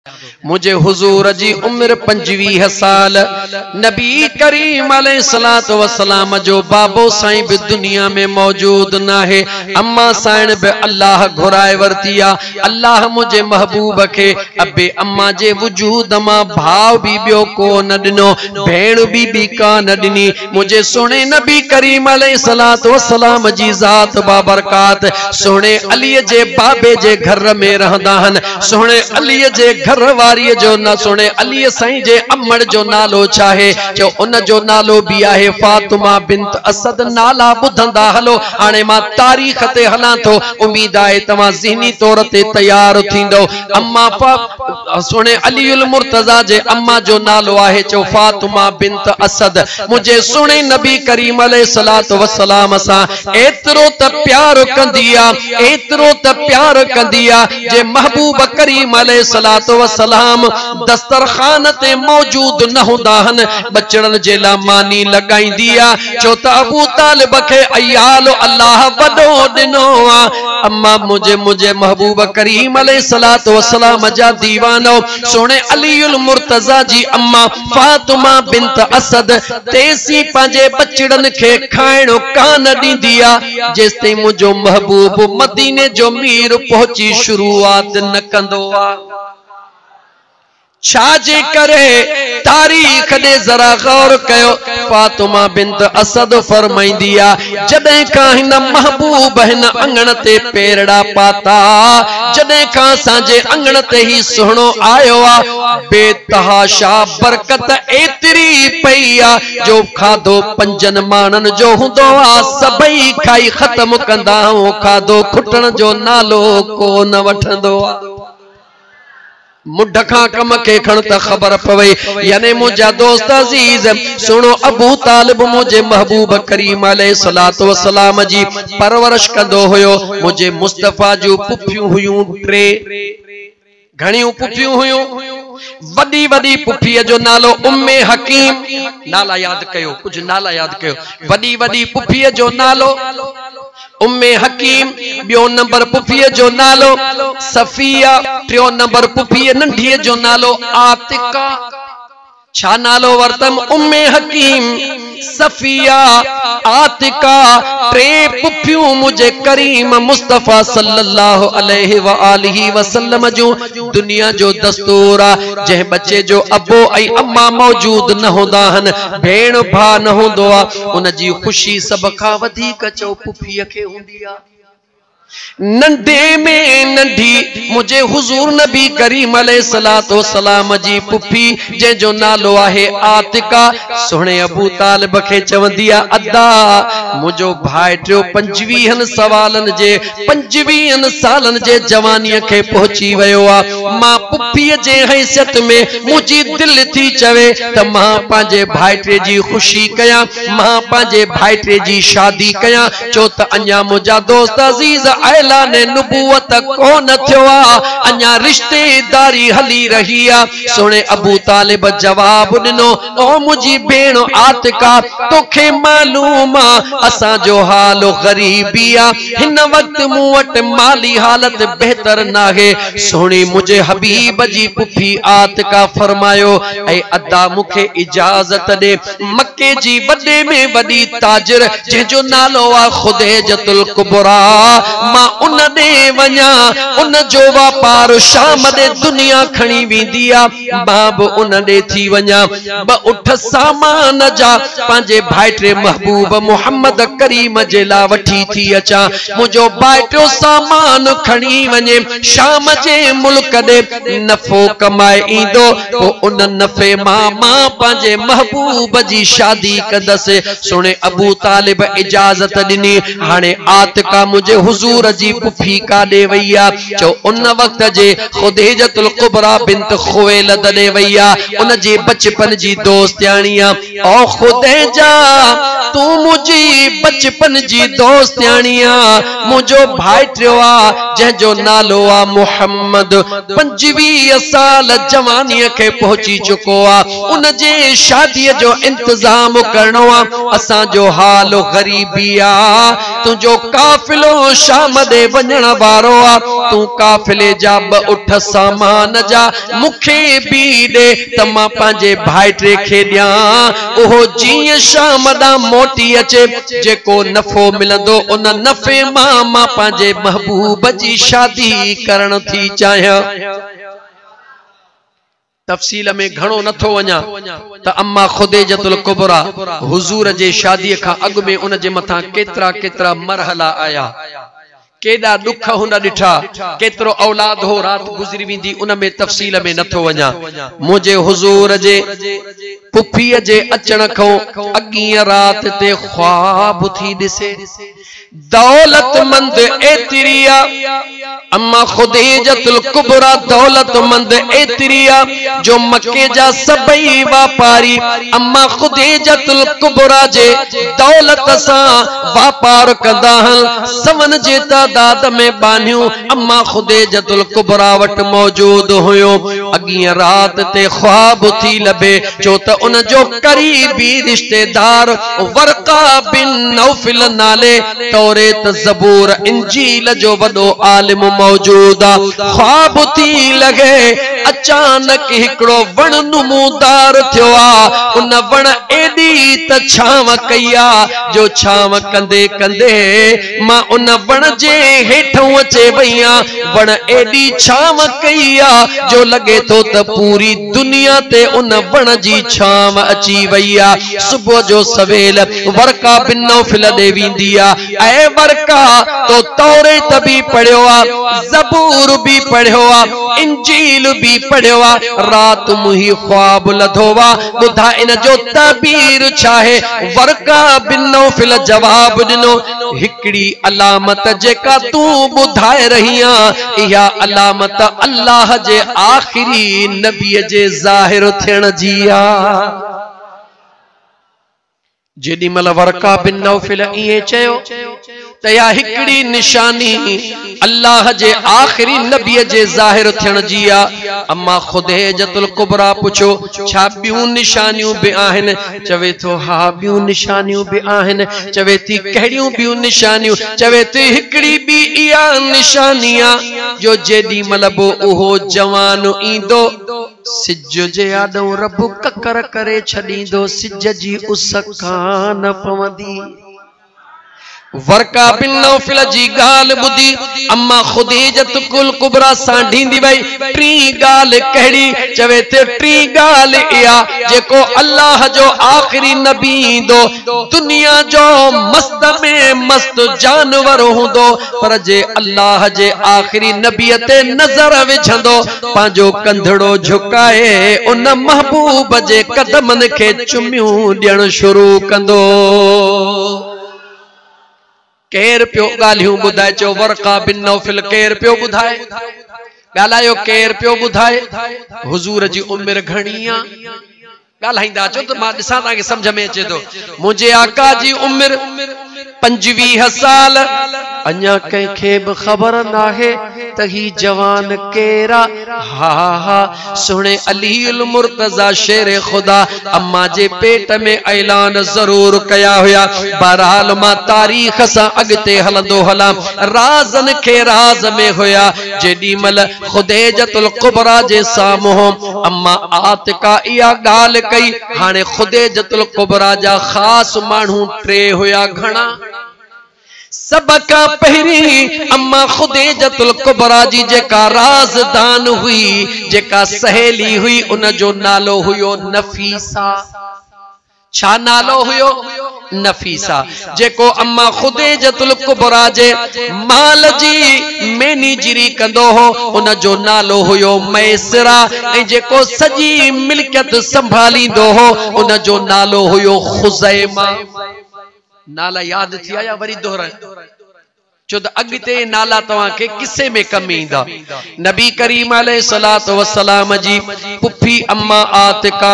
منهنجي حضور جي عمر 25 سال، نبي ڪريم عليه الصلوة والسلام جو بابو سائين به دنيا ۾ موجود ناهي، اما سائڻ به الله گهرائي ورتي آ. الله منهنجي محبوب کي ابي اما جي وجود مان ڀاء به ٻيو ڪو نه ڏنو، ڀيڻ به ٻي ڪا نه ڏني. منهنجي سهڻي نبي ڪريم عليه الصلوة والسلام جي ذات بابرڪات سهڻي علي جي بابي جي گهر ۾ رهندا هن. سهڻي علي جي گهر واريء جو نه سهڻي علي سائين جي امڙ جو نالو ڇاهي؟ چيو ان جو نالو به آهي فاطمه بنت اسد. نالا ٻڌندا هلو. هاڻي مان تاريخ تي هلان ٿو، اميد آهي توهان ذهني طور تي تيار ٿيندؤ. اما سهڻي علي المرتضيٰ جي اما جو نالو آهي چيو فاطمه بنت اسد. منهنجي سهڻي نبي ڪريم عليه الصلوة والسلام سان ايترو ته پيار ڪندي آ، ايترو ته پيار ڪندي آ، جي محبوب ڪريم عليه الصلوة والسلام دسترخوان تي موجود نه هوندا هن، ٻچڙن جي لا ماني لڳائيندي آ، ڇو ته ابو طالب کي عيال الله وڏو ڏنو آ. اما منهنجي منهنجي محبوب ڪريم عليه الصلوة والسلام جا ديوانو، سهڻي علي المرتضيٰ جي اما فاطمه بنت اسد تيسين پنهنجي ٻچڙن کي کائڻ ڪانه ڏيندي آ، جيستائين منهنجو محبوب مديني جو مير پهچي شروعات نه ڪندو آ. ڇا جي ڪري؟ تاريخ ڏي ذرا غور ڪيو. فاطمه بنت اسد فرمائيندي آ، جڏهن کان هن محبوب هن اڱڻ تي پيرڙا پاتا، جڏهن کان اسان جي اڱڻ تي هي سهڻو آيو آ، بي تحاشا برڪت ايتري پئي آ جو کاڌو پنجن ماڻهن جو هوندو آ، سڀئي کائي ختم ڪندا آهيون، کاڌو کٽڻ جو نالو ڪو نه وٺندو آ. منڍ کان ڪم کي کڻ ته خبر پوي. يعني منهنجا دوست عزيز، سهڻو ابو طالب منهنجي محبوب ڪريم عليه الصلوة والسلام جي پرورش ڪندو هيو. منهنجي مصطفيٰ جون پڦيون هيون ٽي. گهڻيون پڦيون هيون. وڏي وڏي پڦيء جو نالو ام حڪيم. نالا ياد ڪيو، ڪجهه نالا ياد ڪيو. وڏي وڏي پڦيء جو نالو ام حڪيم، ٻيو نمبر پڦيء جو نالو صفيه، ٽيون نمبر پڦيء ننڍيء جو نالو عاتقه. ڇا نالو ورتم؟ ام حڪيم، صفيه، عاتقه، ٽي پڦيون منهنجي ڪريم مصطفيٰ صلي الله عليه واٰله وسلم جون. دنيا جو دستور آ، جنهن ٻچي جو ابو ۽ اما موجود نه هوندا آهن، ڀيڻ ڀاء نه هوندو آ، ان جي خوشي سڀ کان وڌيڪ چئو پڦيء کي هوندي آ. ننڍي ۾ ننڍي منهنجي حضور نبي ڪريم عليه الصلوة والسلام جي پڦي جنهن جو نالو آهي عاتقه، سهڻي ابو طالب کي چوندي آ، ادا! منهنجو ڀائٽيو پنجويهن سوالن جي پنجويهن سالن جي جوانيء کي پهچي ويو آ. مان پڦيء جي حيثيت ۾ منهنجي دل ٿي چوي ته مان پنهنجي ڀائٽي جي خوشي ڪيان، مان پنهنجي ڀائٽي جي شادي ڪيان، ڇو ته اڃا منهنجا دوست عزيز اعلان نبوت ڪو نه ٿيو آ، اڃا رشتيداري هلي رهي آ. سهڻي ابو طالب جواب ڏنو، او منهنجي ڀيڻ عاتقه! توکي معلوم آ، اسان جو حال غريبي آ، هن وقت مون وٽ مالي حالت بهتر ناهي. سهڻي منهنجي حبيب جي پڦي عاتقه فرمايو، اي ادا مون کي اجازت ڏي، مڪي جي وڏي ۾ وڏي تاجر جنهن جو نالو آ خديجة الڪبريٰ، مان ان ڏي وڃان، ان جو واپار شام ڏي دنيا کڻي ويندي آ، مان به ان ڏي ٿي وڃان، ٻه اٺ سامان جا پنهنجي ڀائٽي محبوب محمد ڪريم جي لا وٺي ٿي اچان، منهنجو ڀائٽيو سامان کڻي وڃي شام جي ملڪ ڏي نفعو ڪمائي ايندو، پوء ان نفعي مان مان پنهنجي محبوب جي شادي ڪندس. سهڻي ابو طالب اجازت ڏني. هاڻي عاتقه منهنجي حضور جي پڦي ڪاڏي وئي آ؟ چئو ان وقت جي خديجة الڪبريٰ بنت خويلد ڏي وئي آ، ان جي بچپن جي دوستياڻي آ. او خديجه! تون منهنجي بچپن جي دوستياڻي آ، منهنجو ڀائٽيو آ، جنهن جو نالو آ محمد، 25 سال جوانيء کي پهچي چڪو آ، ان جي شاديء جو انتظام ڪرڻو آ، اسان جو حال غريبي آ. تنهنجو قافلو شام ڏي وڃڻ وارو آ، تون قافلي جا ٻه اٺ سامان جا مون کي به ڏي ته مان پنهنجي ڀائٽي کي ڏيان، اهو جيئن شام ڏانهن موٽي اچي، جيڪو نفعو ملندو ان نفعي مان مان پنهنجي محبوب جي شادي ڪرڻ ٿي چاهيان. تفصيل ۾ گهڻو نه ٿو وڃان ته اما خديجة الڪبريٰ حضور جي شاديء کان اڳ ۾ ان جي مٿان ڪيترا ڪيترا مرحلا آيا، ڪيڏا ڏک هن ڏٺا، ڪيترو اولاد هو، رات گذري ويندي ان ۾ تفصيل ۾ نه ٿو وڃان. منهنجي حضور جي پڦيء جي اچڻ کان اڳينء رات تي خواب ٿي ڏسي. دولتمند ايتري آ، اما خديجة الڪبريٰ دولتمند ايتري آ جو مڪي جا سڀئي واپاري اما خديجة الڪبريٰ جي دولت سان واپار ڪندا هن، سون جي تعداد ۾ ٻانهيون اما خديجة الڪبريٰ وٽ موجود هيون. اڳينء رات تي خواب ٿي لڀي ڇو ته ان جو قريبي رشتيدار ورقه بن نوفل نالي توريت، زبور، انجيل جو وڏو عالم موجود آ. خواب ٿي لڳي، اچانڪ هڪڙو وڻ نمودار ٿيو آ. ان وڻ ايڏي ته ڇانو ڪئي آ جو ڇانو ڪندي ڪندي مان ان وڻ جي هيٺئون اچي وئي آن. وڻ ايڏي ڇانو ڪئي آ جو لڳي ٿو ته پوري دنيا تي ان وڻ جي ڇانو اچي وئي آ. صبح جو سويل ورقه بن نوفل ڏي ويندي آ. اي ورقه! تو توريت به پڙهيو آ، زبور به پڙهيو آ، انجيل به پڙهيو آ، رات مون هي خواب لڌو آ، ٻڌاء ان جو تعبير ڇاهي؟ ورقه بن نوفل جواب ڏنو، هڪڙي علامت جيڪا تون ٻڌائي رهي آن، اها علامت الله جي آخري نبيء جي ظاهر ٿيڻ جي آ. جيڏي مهل ورقه بن نوفل ائين چيو ته اها هڪڙي نشاني الله جي آخري نبيء جي ظاهر ٿيڻ جي آ. اما خديجة الڪبريٰ پڇيو، ڇا ٻيون نشانيون به آهن؟ چوي ٿو، ها ٻيون نشانيون به آهن. چوي ٿي، ڪهڙيون ٻيون نشانيون؟ چوي ٿي، هڪڙي ٻي اها نشاني آ جو جيڏي مهل به اهو جوان ايندو، سج جي آڏئون رب ڪڪر ڪري ڇڏيندو، سج جي اس ڪانه پوندي. ورقه بن نوفل جي ڳالهه ٻڌي اما خديجة الڪبريٰ سانڍيندي وئي. ٽين ڳالهه ڪهڙي؟ چوي ٿي ٽين ڳالهه اها جيڪو الله جو آخري نبي ايندو، دنيا جو مست ۾ مست جانور هوندو، پر جي الله جي آخري نبيء تي نظر وجهندو، پنهنجو ڪنڌڙو جهڪائي ان محبوب جي قدمن کي چميون ڏيڻ شروع ڪندو. ڪير پيو ڳالهيون ٻڌائي؟ چيو ورقه بن نوفل. ڪير پيو ٻڌائي؟ ڳالهايو ڪير پيو ٻڌائي؟ حضور جي عمر گهڻي آ؟ ڳالهائيندا اچو ته مان ڏسان توهان کي سمجهه ۾ اچي ٿو. منهنجي آقا جي عمر 25 سال. اڃا ڪنهن کي به خبر ناهي ته هي جوان ڪير آ. ها ها سهڻي علي المرتضيٰ شير خدا اما جي پيٽ ۾ اعلان ضرور ڪيا هيا. بهرحال مان تاريخ سان اڳتي هلندو هلان. رازن کي راز ۾ هيا. جيڏي مهل خديجة الڪبريٰ جي سامهون اما عاتڪه اها ڳالهه ڪئي، هاڻي خديجة الڪبريٰ جا خاص ماڻهو ٽي هيا، گهڻا؟ سڀ کان پهرين اما خديجة الڪبريٰ جي جيڪا رازدان هئي، جيڪا سهيلي هئي، ان جو نالو هيو نفيسه. ڇا نالو هيو؟ نفيسه، جيڪو اما خديجة الڪبريٰ جي مال جي مئنيجري ڪندو هو، ان جو نالو هيو ميسره ۽ جيڪو سڄي ملڪيت سنڀاليندو هو، ان جو نالو هيو خزيمه. نالا ياد ٿي آيا وري دهرايان. ڇو ته اڳتي نالا توهان کي قصي ۾ ڪم ايندا. نبي ڪريم عليه الصلوة والسلام جي پڦي اما عاتڪه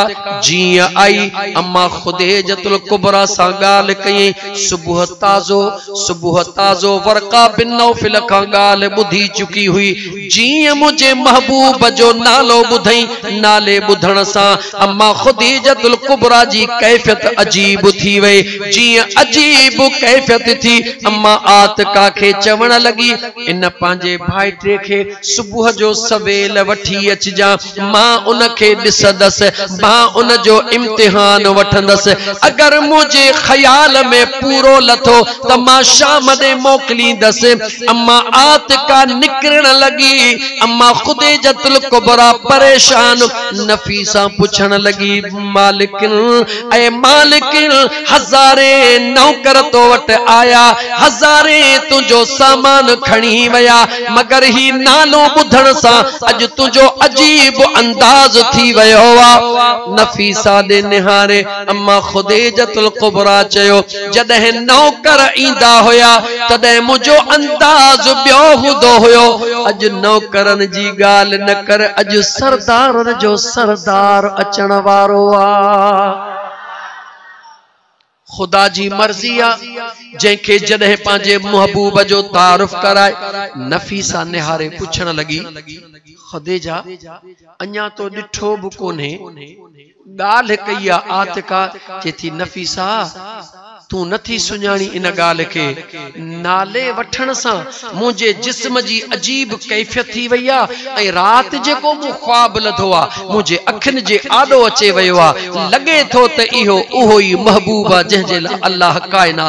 جيئن آئي، اما خديجة الڪبريٰ سان ڳالهه ڪيائين، صبح تازو صبح تازو ورقه بن نوفل کان ڳالهه ٻڌي چڪي هئي، جيئن منهنجي محبوب جو نالو ٻڌئين، نالي ٻڌڻ سان اما خديجة الڪبريٰ جي ڪيفيت عجيب ٿي وئي، جيئن عجيب ڪيفيت ٿي، اما عاتڪه کي چوڻ لڳي، ان پنهنجي ڀائٽي کي صبح جو سويل وٺي اچجان، مان ان کي ڏسندس، مان ان جو امتحان وٺندس، اگر منهنجي خيال ۾ پورو لٿو ته مان شام ڏي موڪليندس. اما عاتڪه نڪرڻ لڳي، اما خديجة الڪبريٰ پريشان، نفيسه پڇڻ لڳي، مالڪن، اي مالڪن، هزارين نوڪر تو وٽ آيا، هزارين تنهنجو سامان کڻي ويا، مگر هي نالو ٻڌڻ سان اڄ تنهنجو عجيب انداز ٿي ويو آ. نفيسه ڏي نهاري اما خديجة الڪبريٰ چيو، جڏهن نوڪر ايندا هيا، تڏهن منهنجو انداز ٻيو هوندو هيو، اڄ نوڪرن جي ڳالهه نه ڪر، اڄ سردارن جو سردار اچڻ وارو آ. خدا جي مرضي آ، جنهن کي جڏهن پنهنجي محبوب جو تعارف ڪرائي. نفيسه نهاري پڇڻ لڳي، خديجه، اڃا تو ڏٺو به ڪونهي، ڳالهه ڪئي آ عاتڪه چئي ٿي نفيسه تون نه ٿي سڃاڻين ان ڳالهه کي، نالي وٺڻ سان منهنجي جسم جي عجيب ڪيفيت ٿي وئي آ ۽ رات جيڪو مون خواب لڌو آ منهنجي اکين جي آڏو اچي ويو آ، لڳي ٿو ته اهو اهو ئي محبوب آ جنهن جي لاء الله ڪائنات.